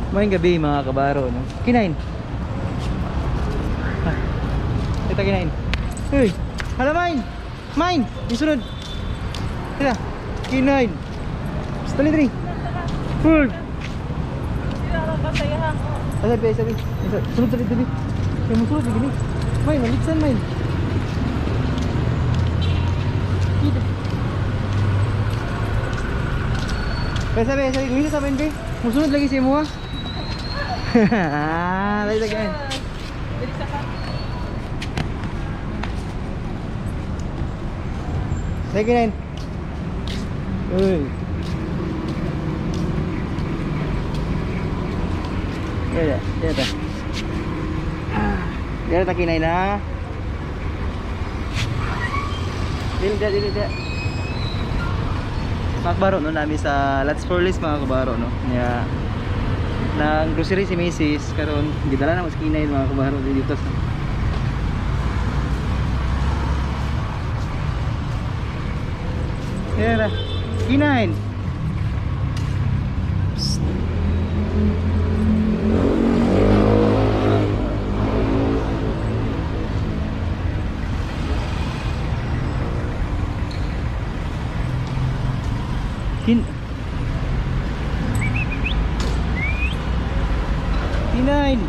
Maayong gabi, mga kabaro, no? Kinain. Ah, ito kinain. Uy, hala mine. Mine, isunod. Tira. Kinain. Dali, dali. Uy. Sabi, sabi. Sunod, sabi, sabi. Kaya mo sunod, gini. Mine, maliksan, mine. Dito. Kaya sabi, sabi, gawin sa sabi, musunod lagi sa imo ha. Ah, lagi lagi. Sige na. Uy. Yan, yan ta. Yan ta kinay na. Dili da, dili da. Mga kabaro, no, nami sa Let's for List, mga kabaro, no. Nya nang grocery si Mrs. Karon gidala na mas kinay, mga kabaro, dito sa Yan na. Kinain. Psst. Kinain.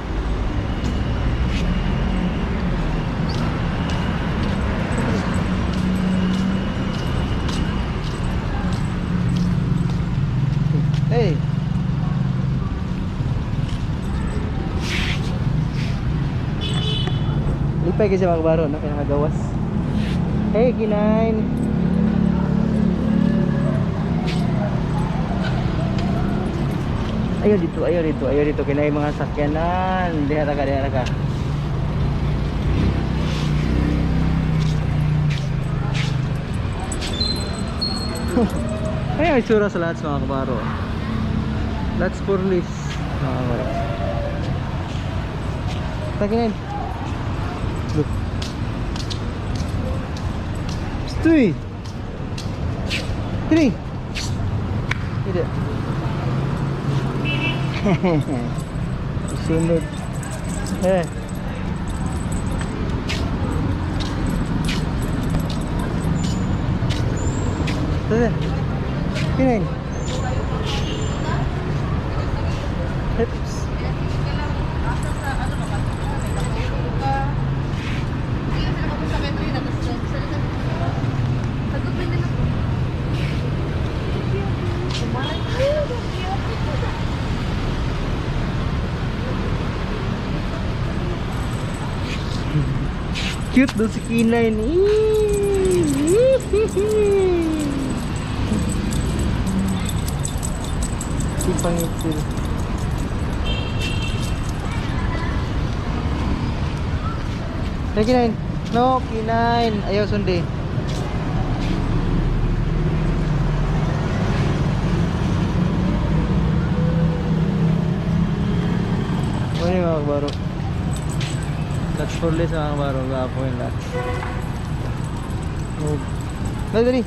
Hey. Lipay kasi, mga kabaro, no? Kaya nakagawas. Hey, kinain. Ayaw dito, ayaw dito, ayaw dito. Kinay mga sakyanan. Dihara ka, dihara ka. Ay, ang itsura sa lahat, mga kabaro. Let's for list, mga kabaro. Takinin. Look. Three. Three. Tidak. Sunod. Eh. Tara. Kinain. Hips. Asa sa ano makatulog ka. Hindi lang sila mapunta kay Trina, tapos sa sa gupin nila po. Kumain. Ay, ang cute. Cute doon si Kinain. Si pangit. Hey, Kinain. No, Kinain. Ayaw sundi. Ano yung mga kabaro? Let's for list, mga kabaro. Gapo yung lahat. Oh. Dali, dali.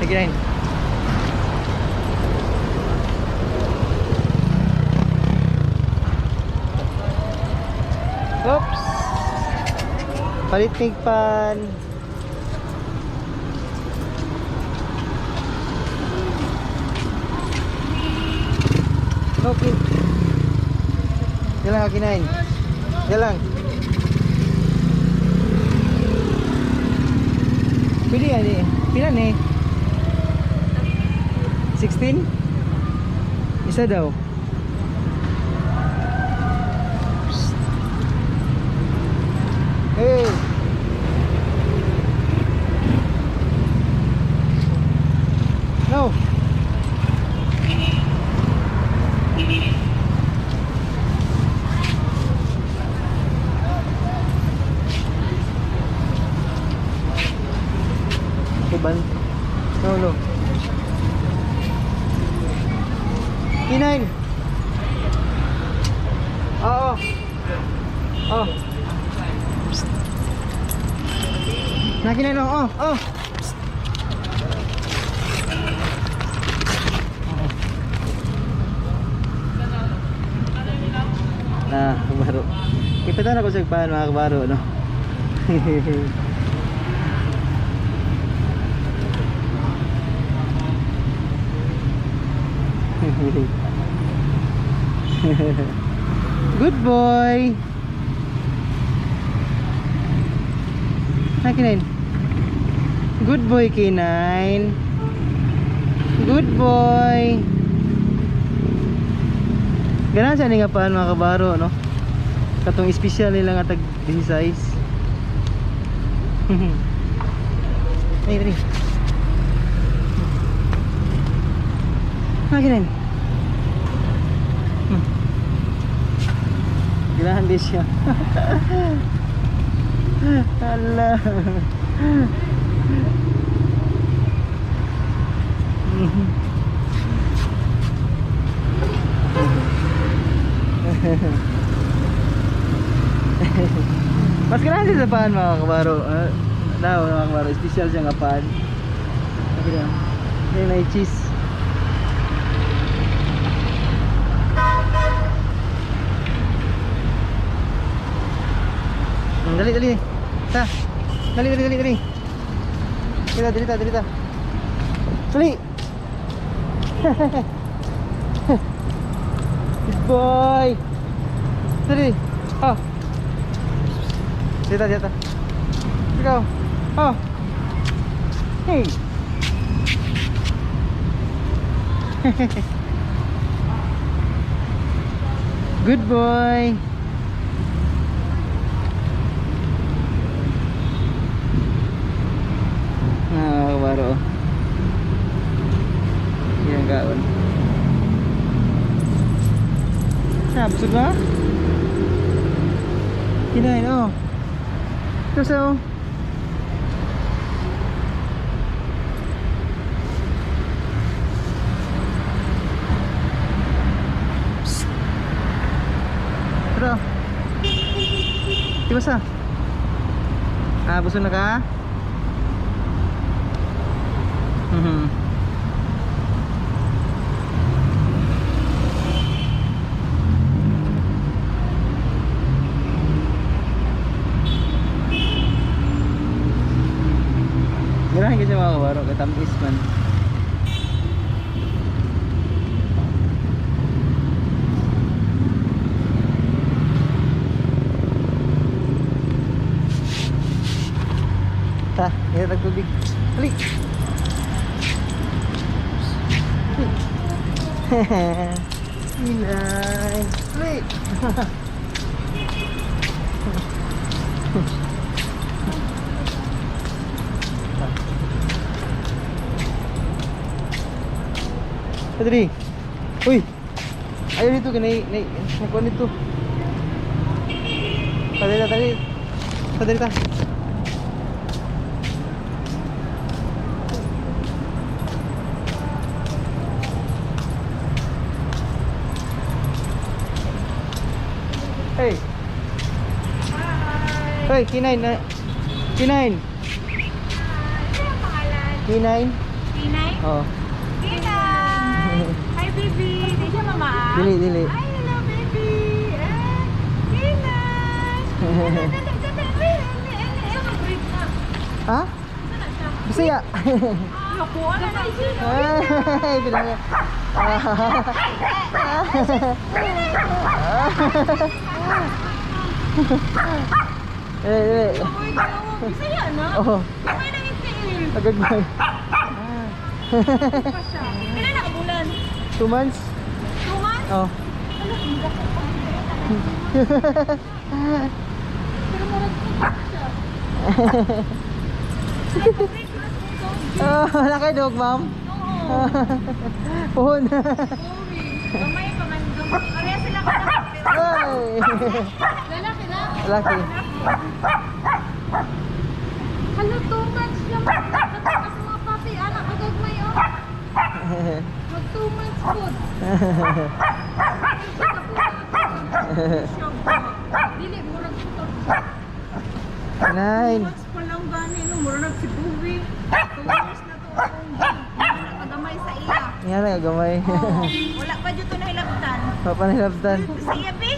Hey, Kinain. Oops! Palit mig pan. Okay. Yan lang, kinain. Yan lang. Pili yan eh. Pila ni? 16? Isa daw. Psst. Hey! No! Uban. No. Kinain. Oo. Oh. Psst. Na kinain, oh. Oh. Psst. Na, kabaro. Ipitan ako sa paan mga kabaro, no? Good boy. Hi, K9. Good boy, K9. Good boy. Ganahan siya ni nga paan mga kabaro, no? Katong espesyal nila nga tag 16. Ay, dali. Ah, K9. Ganahan din siya. Ala. Mas ganahan siya sa paan mga kabaro. Daw mga kabaro, special siya nga paan. Sabi na, may cheese. Dali, dali. Ta. Dali, dali, dali, dali. Dali, dali, dali, dali. Dali. Good boy. Dali. Oh. Dito, dito. Ikaw. Oh. Hey. Good boy. Ah, kabaro. Yan kaon. Ah, busog na? Kinain, oh. Ito sa, oh. Psst. Tara. Di ba sa? Ah, busog na ka? Ganahan kasi mga kabaro, katamis man. Ta, ito tubig. Dali. Inay. Dali. Dali. Uy. Ayaw nito kanay nay nakuha nito. Padali dali. Padali ta. Hey. Hey, K9 na. K9. Ano ang pangalan? K9. Pinay? Oh. Pinay! Hi, baby! Di siya mama? Ah? Dili, dili. Ay, hello, baby! Eh, Pinay! Dali, dali, dali, dali, dali. Saan ang break na? Ha? Saan na siya? Bisaya. Naku, ano na siya? Ay, bilang. Eh, eh. Uy, kaya mo, Bisaya na? Oh, Kamay na itiin. agagmay. Pa siya. Kailan nakabulan? 2 months? 2 months? Oh. Ano, hindi ko pa. Pero murag pa siya. Ay, pag-break na sa dog. Oh, wala kayo dog, ma'am. Oo. Puhon. Uwi. Gamay pa man. Gamay. Pareha sila ka Ay. Lalaki na. Laki. Hala, 2 months siya. Magkatakas sa mga papi. Anak, agagmay oh. Mag 2 months po. Dili, murag putok siya. 9. Months pa lang gani, no? Murag nagsibuwi. 2 years na to akong napagamay sa iya. Nga na gamay. Oo. Wala pa dito na hilabtan. Wa pa nahilabtan. Siya, be.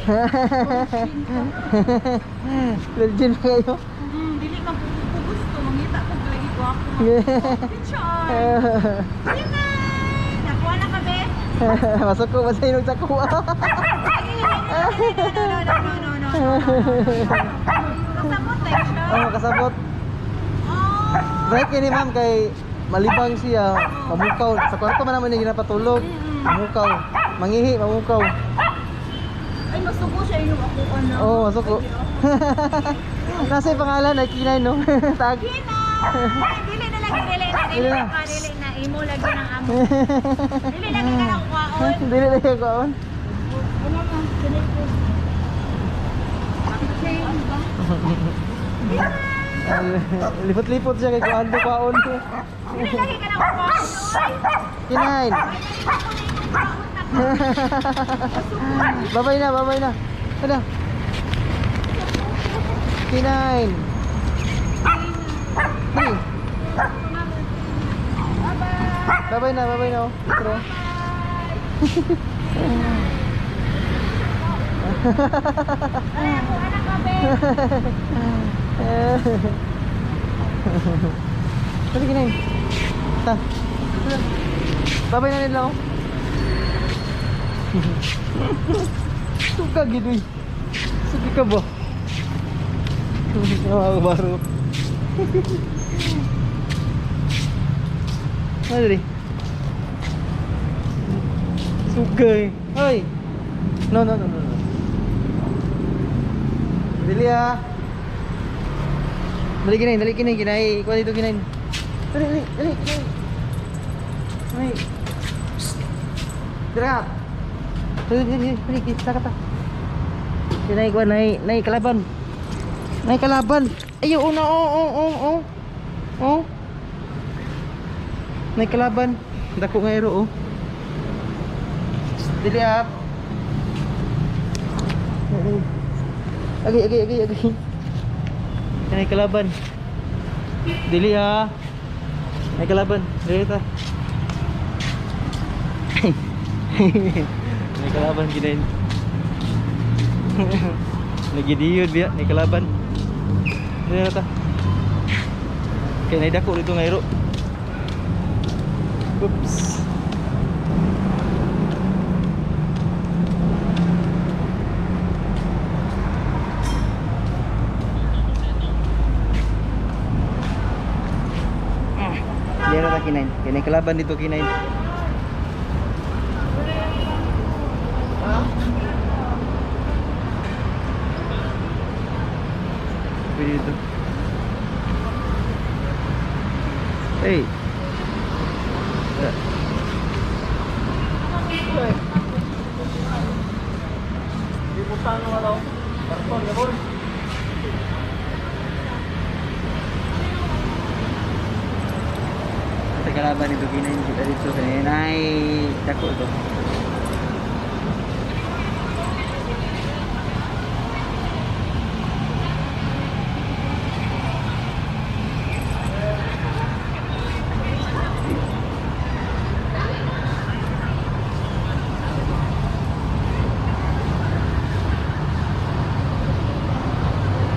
Virgin pa kayo. Dili man ko gusto mangita ko lagi ko ako. Picture. Sige. Nakuha na ka, be. Masuk ko basta inog sa kuha. Ay, no, no, no, no, no, no, no. Kasabot na siya. Oh, kasabot. Oh. Right kini, ma'am, kay malibang siya, mamukaw. Sa kwarto man naman niya ginapatulog. Mamukaw. Mangihi, mamukaw. Ay, masuko siya yung ako ano. Oo, oh, masuko. Nasa yung pangalan ay Kinay, no? Tag. Kinay! Dili na lagi, dili na, dili Dili na, na. ka, dili na. Imo lagi ng amo. Dili lagi ka na kuwaon. Dili na yung kaon. Ano man, ganito. Lipot-lipot siya kay kuan do kaon. Dili lagi ka na kuwaon. Kinay. Babay na, babay na. Ano? Kinay. Dali. Babay na, babay na. Oh. Intro. Ay, ako anak ka, be. Dali, Kinay. Ta. Babay na nila, oh. Suka gid uy. Suka ka ba? Ah, baro. Ano dali? Suka eh. Hoy. No, no, no, no, no. Dali ah. Dali, Kinay, dali, Kinay, Kinay. Kuha dito, Kinay. Dali, dali, dali, Kinay. Ay. Psst. Dira ka. Dali, dali, dali, dali, taka ta. Kinay, kuha, nay, nay, kalaban. Nay, kalaban. Ay, oo na, oo, oo, oo, oo. Oo. Nay, kalaban. Dako nga iro, oh. Psst, dali ah. Dali. Agay, agay, agay, agay. Nay, kalaban. Dili ah. May kalaban. Dili ta. May kalaban ginain. Nagidiyod biya, may kalaban. Dili na ta. Kay nay dako dito nga iro. Oops. Dili na ta, Kinain. Kay nay kalaban dito, Kinain. Pwede dito. Hey. Di butang na daw. Karton gabon. Sa kalaban nito, Kinain kita dito. Kinain ay dako to.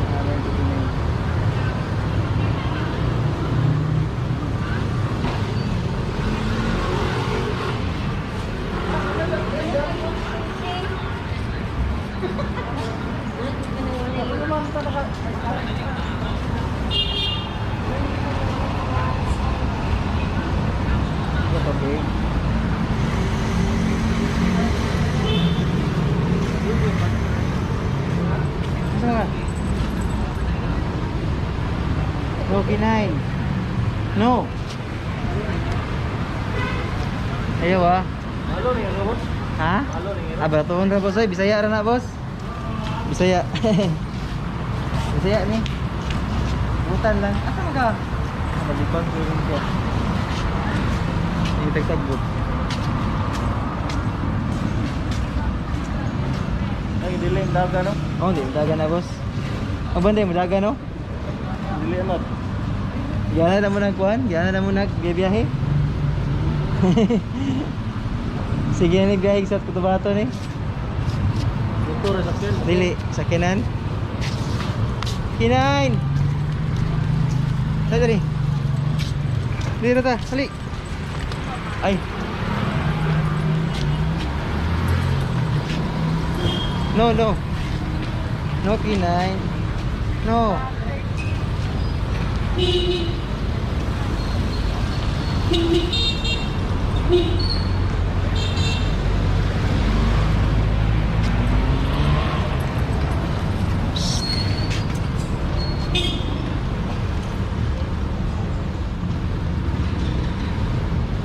Kalaban ito, Kinain. Okay. Asa ka? No, K9. No. Ayaw ah. Halo ni gabon. Ha? Halo ni. Ah, baratuhon ra, boss. Ay, Bisaya ra na, boss. Bisaya. Bisaya ni. Butan lang. Asa man ka? Malibang ko rin siya. Yung tagtagbot. Ay, dili daga no. Oh, hindi. Daga na, boss. Ang banday mo, daga, no? Dili amat. Gana na mo nagkuhan? Gana na mo nagbiyahe? Sige na, biyahe sa Cotabato ni. Motor, sakyan. Dili, sakyanan. K9! Dali, dali. Dili na ta, dali. Ay. No, no. No, K9. No.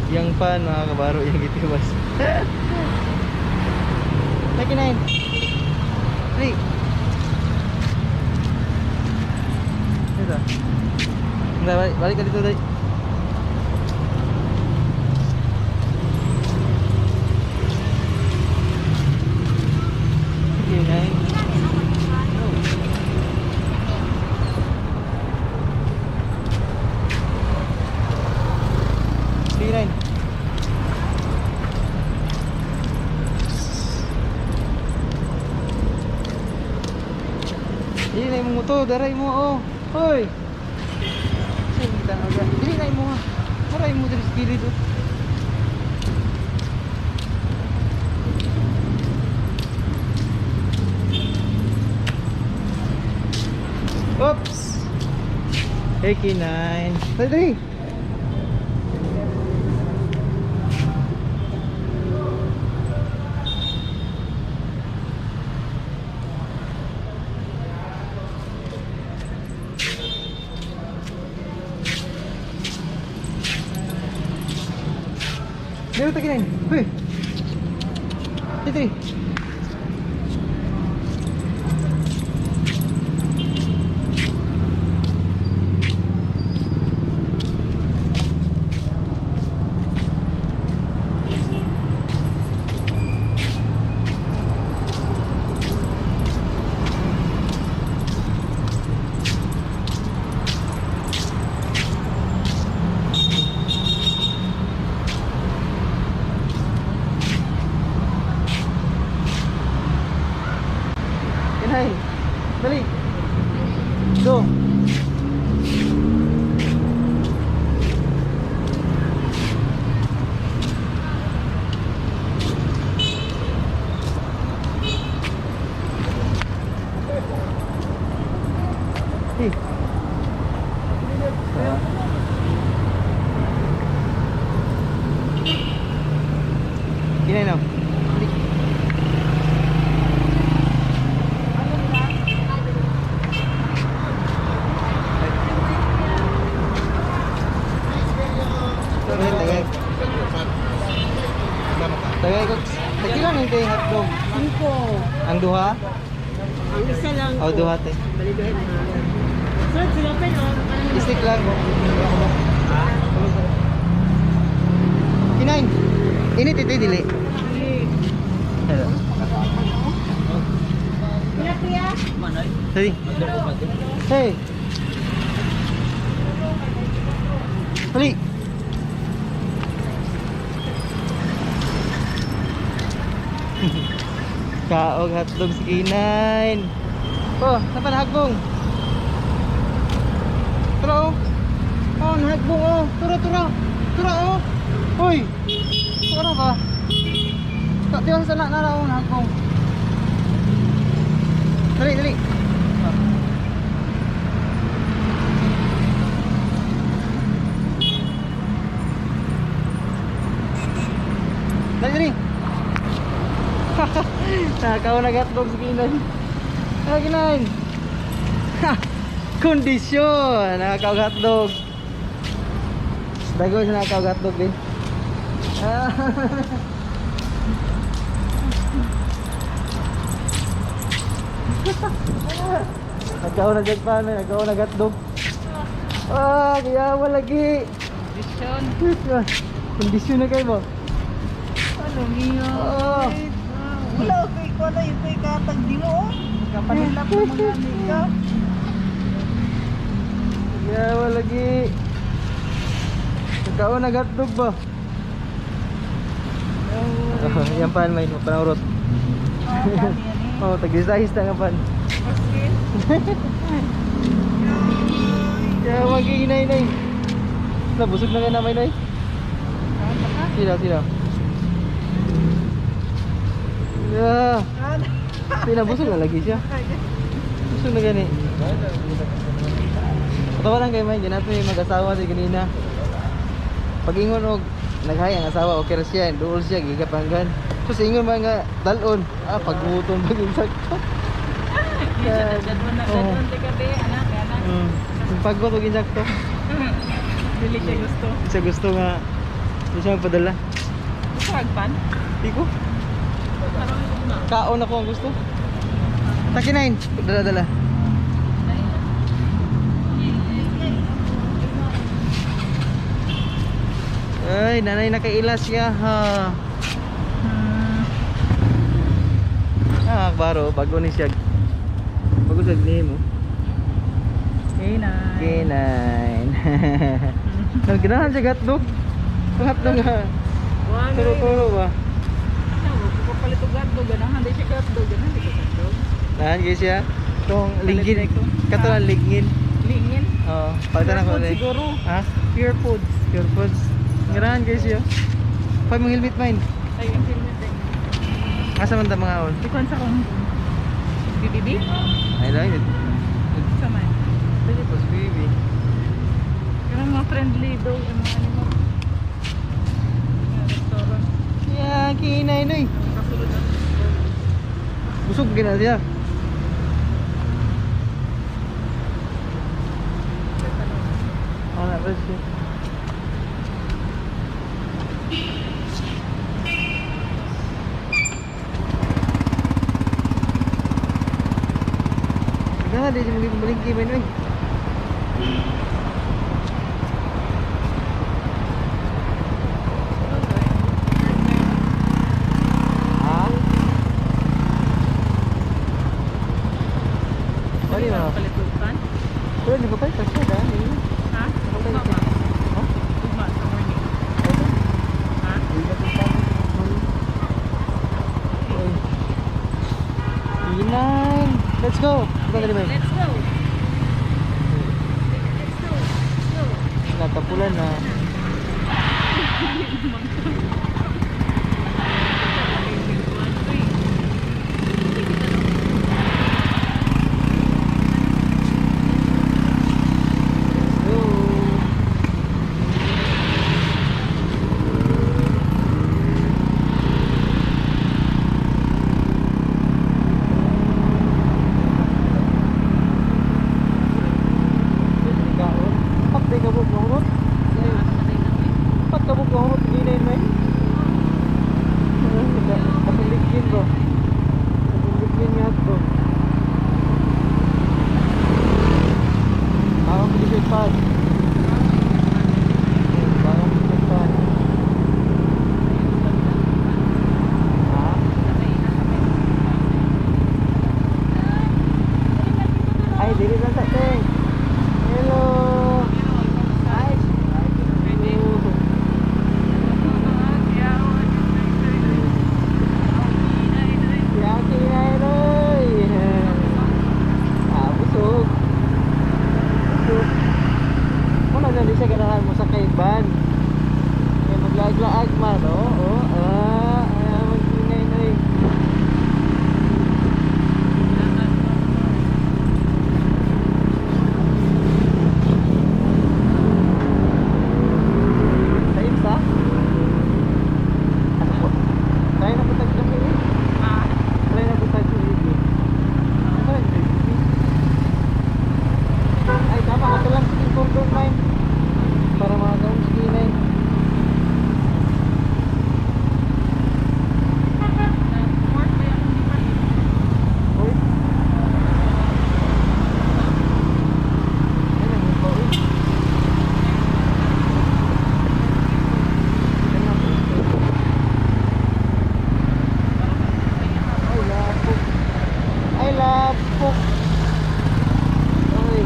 Yang pan mga kabaro yung gitiwas. 39. 3. Ito. Hindi, balik, balik ka dito, dali. 39. 39. Dili na imong motor, daray mo oh. Hoy. Sinta na ga. Dili na imo ha. Daray mo diri sa gilid oh. Oops. Hey, K9. Dali, dali. Dili ta K9. Hoy. Dali, dali. K9. Dali. Go. Hey. Ah. K9 now. Dali. Tagay, tagay. Tagay ko. Tagila na yung hotdog. Cinco. Ang duha? Ang isa lang. O duha te. Baliduhin ha. So, sila pa no? Stick lang. Kinain. Init ito dili. Hello. Kuya, kuya. Dali. Hey. Dali. Kaog hotdog si K9. Oh, napa nahagbong? Tara oh. Oh, nahagbong oh. Tura, tura. Tura oh. Hoy. Tura ba? Tak tiwan sa na na oh, nahagbong. Dali, dali. Ah. Dali, dali. Nakaw na hotdog si K9. Ah, K9. Ha! Kondisyon! Nakakaw hotdog. Dago sa nakakaw hotdog din. Ah. Nagkaw na jagpan, nagkaw na hotdog. Ah, kaya lagi. Kondisyon. Kondisyon na kayo mo. Ano niyo? Oh. Wala, okay ko na ito ikatag di mo. oh. Kapanilap mo mga amiga. Kaya lagi. Nagkaw na hotdog ba? Yan pa, may panurot. Oh, kani yan. Oh, tag-disguise na nga pan. Paskil. Kaya mag-iinay nay. Nabusog na kayo namin nay. Sila, sila. Yeah. Sila, busog na lagi siya. Busog na gani. Patawa lang kayo man, ganap yung mag-asawa sa ganina. Pag-ingon og naghay ang asawa, okay ra siya, duol siya, gigapanggan. So sa ingon ba nga, dalon, ah, paggutom, pag-insakto. Dadon na, dadon ti ka be, anak, anak. Paggot og insakto. Dili siya gusto. Siya gusto nga, hindi siya magpadala. Gusto agpan? Di ko. Kaon ako ang gusto. Takinain, dala dala. Ay, nanay nakailas siya ha. Ah, baro, bago ni siya. Bago sa name mo. K9. K9. Naganahan siya hotdog. Ang hotdog nga. Turo-turo ba? Papalit og hotdog, ganahan di siya hotdog, ganahan di ka hotdog. Nahan guys siya. Itong linggin. Palit ko. Kato lang lingin. Lingin. Oo. Palitan Pure ako food ulit. siguro. Ha? Pure foods. Pure foods. Ganahan guys siya. Pag mong helmet mine. Ay, yung helmet eh. Asa man ta mga on? Di kon sa kong BBB? Ay lang. Sa man. Pwede po baby. Pero mga friendly daw ang mga animal. Mga restaurant. Yeah, kinay noy. Kasulod ang Busog gina siya. Wala ba siya? Gana, di siya maging man oy. Ha? Ano yun? Palitukan. Pero di ba pa siya dahil? Ha? Ugma ba? Ha? Ugma sa morning. Ha? Nine. Let's go. Ito na rin. Let's go. Let's go. Let's go. Natapulan na. Let's go. Patay ka po, bro. Pat ka po, bro. Hindi na yun, may. Kapiligin, bro. Kapiligin nga, bro. Bagong piligin pa. Bagong piligin pa. Ha? Ay, dili lang sa ting. Hello. Ay. Hello. Yaki na Roy. Ah, busog. Busog. Wala na di siya ganahan mo sa kaiban. Kaya maglaag-laag man, oo. Oh, ah, ah, mag-ingay na eh. Sa imsa? Ano po? Try na po tag eh. Try na po tag eh. Ano yung baby? Ay, tama ka lang sa cordon mine. Para makakaon sa kinay. Uy. Ay, nangyay pa, uy. Ay, naku. Ay, lapok. Ay, lapok. Uy.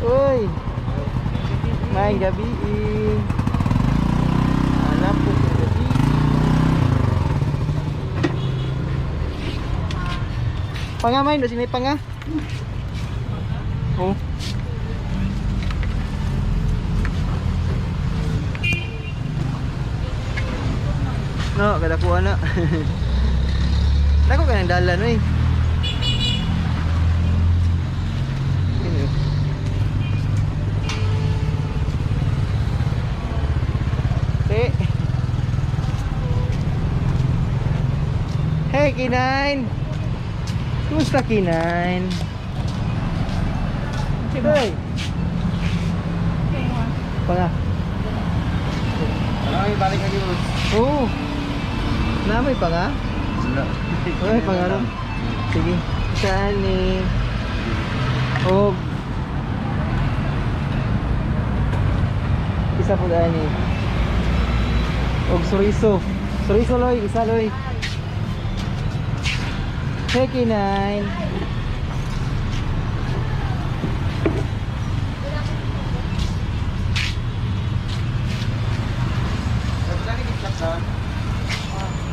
Uy. May gabi. Ah, lapok. Panga main, doon may panga. Oh. No, kadakuha na. Dako ka ng dala no eh. Yun, eh. Te. Hey, K9! Kumusta, K9? Hey! Panga. Ano yung balik lagi bro? Oo. Namoy panga? Wala. Ay, pangaro. Sige. Saan ni? Og. Isa po daan ni. Og suriso. Suriso loy, isa loy. Hey, K9.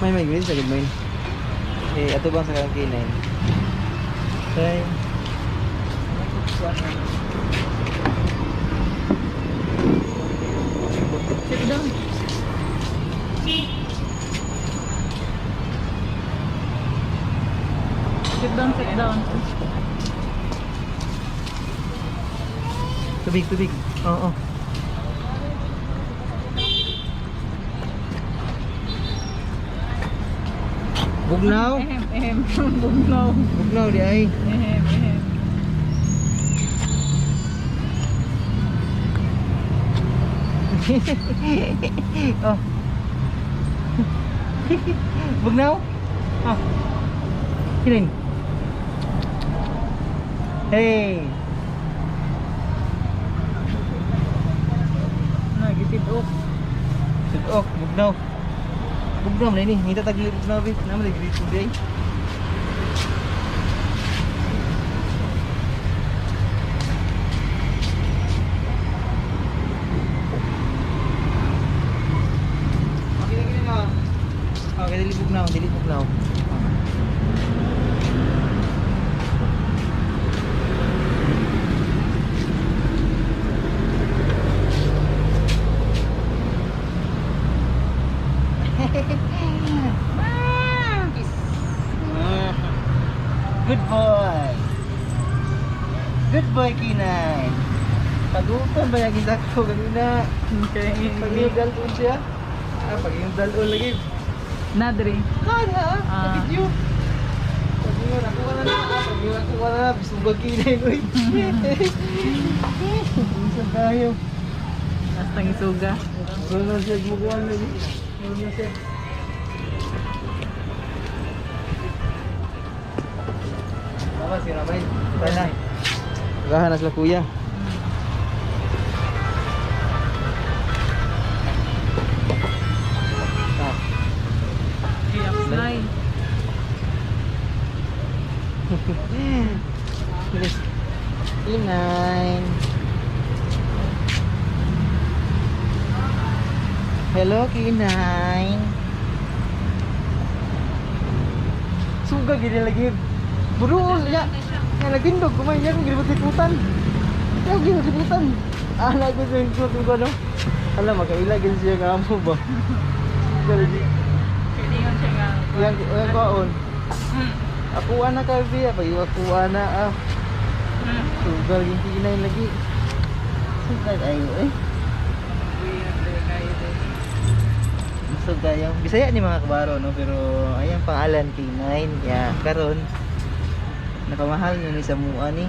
May green sa good main. Eh, ato bang sa kanang K9? Okay. Sit down. Sit down, sit down. Tubig, tubig. Oo. Bugnaw. Ehem, ehem. Bugnaw. Bugnaw di ay. Ehem, ehem. Oh. Bugnaw? Oh. Kiling. Hey. Nagisip-ok. Oh, bugnaw. Bugnaw man ini, ngita tagi bugnaw bi. Nama lagi dito di ay. Okay na kini na. Okay, dili bugnaw, dili bugnaw. Good boy. Good boy, Kinay. Pagutom ba yung ko ganina? Okay. Pag yung dalon siya. Ah, pag yung dalon lagi. Nadri. Kana, Ah. ah. Video. Pag yung ako ka na na, pag yung ako ka na na, bisugag Kinay ko. Isa tayo. Hasta isuga. Wala na siya gumukuha lagi. Wala na siya. Tama, sige na ba? Tayo na. Gahan na sila kuya. Ah. Slide. Bilis. K9. Hello, K9. Suga gini lagi. Buruol ya. Nga nagindog kumay ya kung gilibot-liputan. Ya gilibot-liputan. Ah, lago sa ikot ko no. Hala makaila gid siya nga amo ba. Dali. Pwede yun siya nga. Yang yang kaon. Ako ana ka biya pag ako ana ah. Sugal yung kinay lagi. Sugal ayo eh. So kayo, Bisaya ni mga kabaro no, pero ayan pangalan K9. Ya, karon nakamahal yun ni sa mua ni.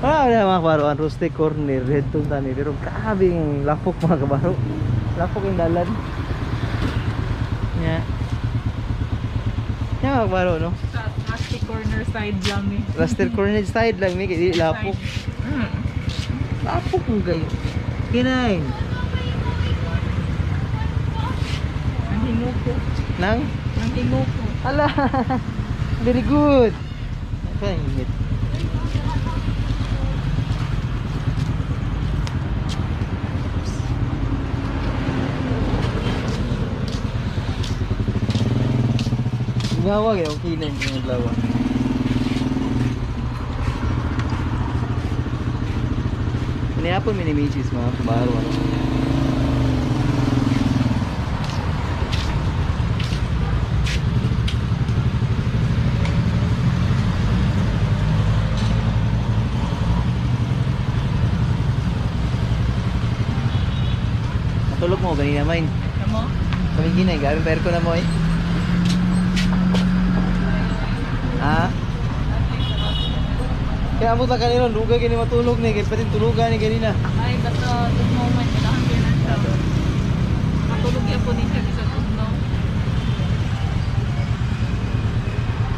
Ah, wala mga kabaro, ang rustic corner, red tong tani, pero grabe yung lapok mga kabaro. Lapok yung dalan. Ya. Ya mga kabaro no. Sa rusty corner side lang eh. Rustic corner side lang mi kay dili lapok. Lapok mo kayo. Kinain. Ang hinguko. Nang? Ang hinguko. Ala. Very good. Okay, init. Lingawa kay okay na yung adlaw. Kanihapon mi ni misis mga kabaro ano. Matulog mo ganina main. Amo? Kami ginay, gabi pa ko na mo eh. Ha? Kaya amot lang kanina, lugay kini matulog ni, kaya pati tulugan ni kanina. Ay, basta this moment, kailangan ko na siya. Matulog yan po din siya bisa tugnaw.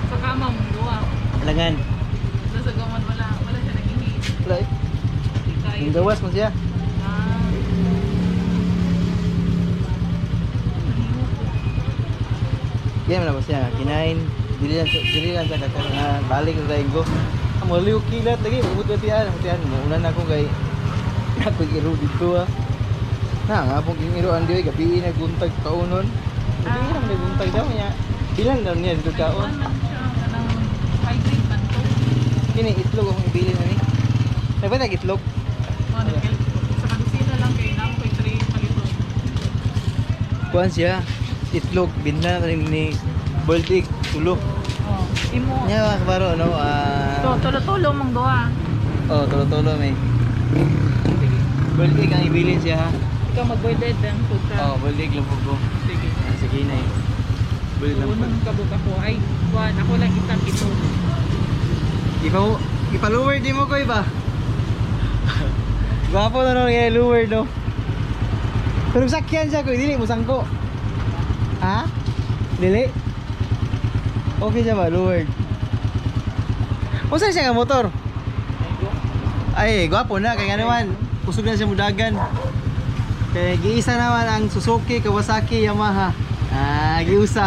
Sa kama mong duwa. Alangan. Basta sa gaman wala, wala siya naghihi. Wala eh. Di kayo. Ang gawas mo siya. Ah. Kaya mo na ba siya, kinain. Dili lang sa kakang nga, balik na tayo ko. Mali ko kilat lagi, ubot na tiyan, tiyan. Mauna na ako kay ako iro dito ah. Na nga pong iro ang diyo, gabi na guntag kaunon. Gabi na may guntag daw niya. Bilang daw niya dito Ay, kaon. kuwan man siya, kanang hybrid man to. Kini itlog akong ibili na ni. Nagba itlog? Mga nagkalit. Sa kadusina lang kay na ako kay tray palito. Kuan siya. Itlog binla na rin ni boiled egg tulo. Oh, imo. Nya mga kabaro no. Ah. To, tulo-tulo mong duwa. Oh, tulo-tulo may. Sige. Boiled egg ang ibilin siya ha. Ikaw mag-boiled egg ang food ka. Oh, boiled egg lang po ko. Sige. Ah, sige na eh. Boiled lang po. Unong kabuk ako. Ay, kuwan, ako lang isang ito. Ipa ipa-lower di mo ko iba. Gwapo na nun kaya lower no. Pero sakyan siya ko, dili mo sangko. Ha? Dili? Okay siya ba lowered? Unsa siya nga motor? Ay, gwapo na kay nga naman. Kusog na siya mudagan. Kay giisa naman ang Suzuki, Kawasaki, Yamaha. Ah, giusa.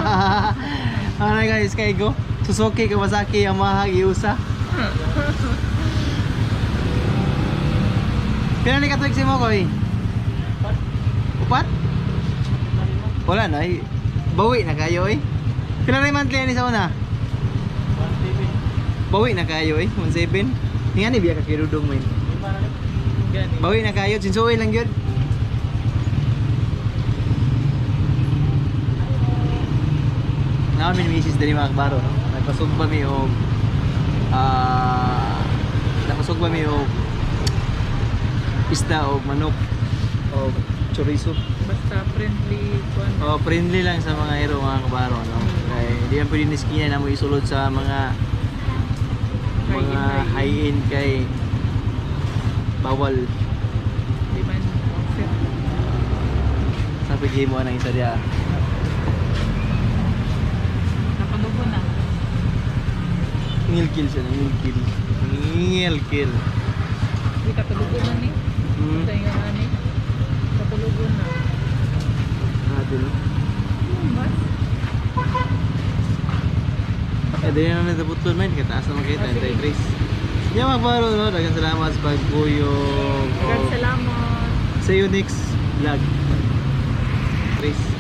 Ano guys, kay go? Suzuki, Kawasaki, Yamaha, giusa. Pila ni katuig si mo koy? Upat? Wala na ay. Bawi na kayo eh. Pila rin monthly ani sa una? Bawi na kayo eh, 17. Nga ni biya ka kirudong mo eh. Gani. Bawi na kayo, sinsuoy lang yun. Namin misis diri mga kabaro, no? Nagpasugba mi og ah napasugba mi og isda og manok og chorizo. Basta friendly, kuwan. Oh, friendly lang sa mga hero mga kabaro, no? Kay di man pwede ni skina na mo isulod sa mga mga high-end kay bawal Di man set. sa pag-game mo ang isa diya. Napadugo na. Ngilkil siya, ngilkil. Ngilkil. Di katulugo na ni. Sa inyo ani. Katulugo na. Grabe, no? Mas? Eh, dali na nataputol man. Kataas na makita. Ah, sige. Anti-trace. Yeah, mga kabaro, no? Daghang salamat sa pagkuyog. Daghang salamat. See you next vlog. Trace.